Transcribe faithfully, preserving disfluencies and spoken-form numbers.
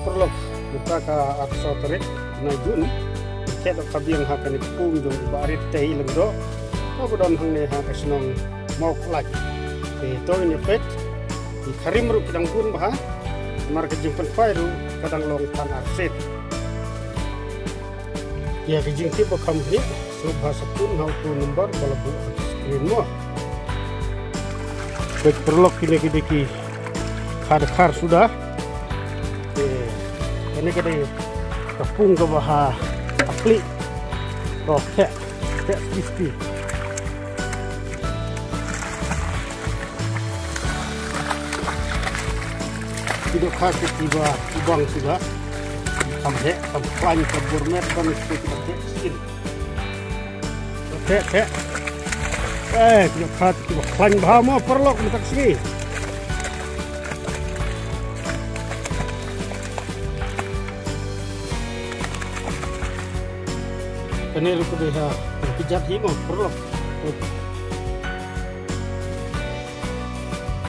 Paralok, mynta ka arphew saw tarik bnai Jun, khet ka biang ha kane ka pung jong i Bah Rit Tei Lyngdoh, kaba don hangne ha ka shnong Mawkhlait. Te to ngin ïa peit, ki kharim ruh ki dang bun bha, namar ka jingpynkhwai ruh ka dang long tang arsien. Ïa ka jingtip ba kham hi, sngewbha sa phone ha uto u number ba la buh ha ka screen mo. Peit paralok, kine ki dei ki khar khar suda. Eh, kane ka dei ka pung kaba ha khlieh. To, theh, theh spi spi. Ki dohkha ki, kiba, ki bang kiba kham heh, kham khlaiñ, ka bor met ban ki, kiba heh skin. Heh, heh. Eh, ki dohkha ki, kiba khlaiñ bha mo paralok mynta ka sngi. Kane ruh ka dei ha ki jait hi mo paralok.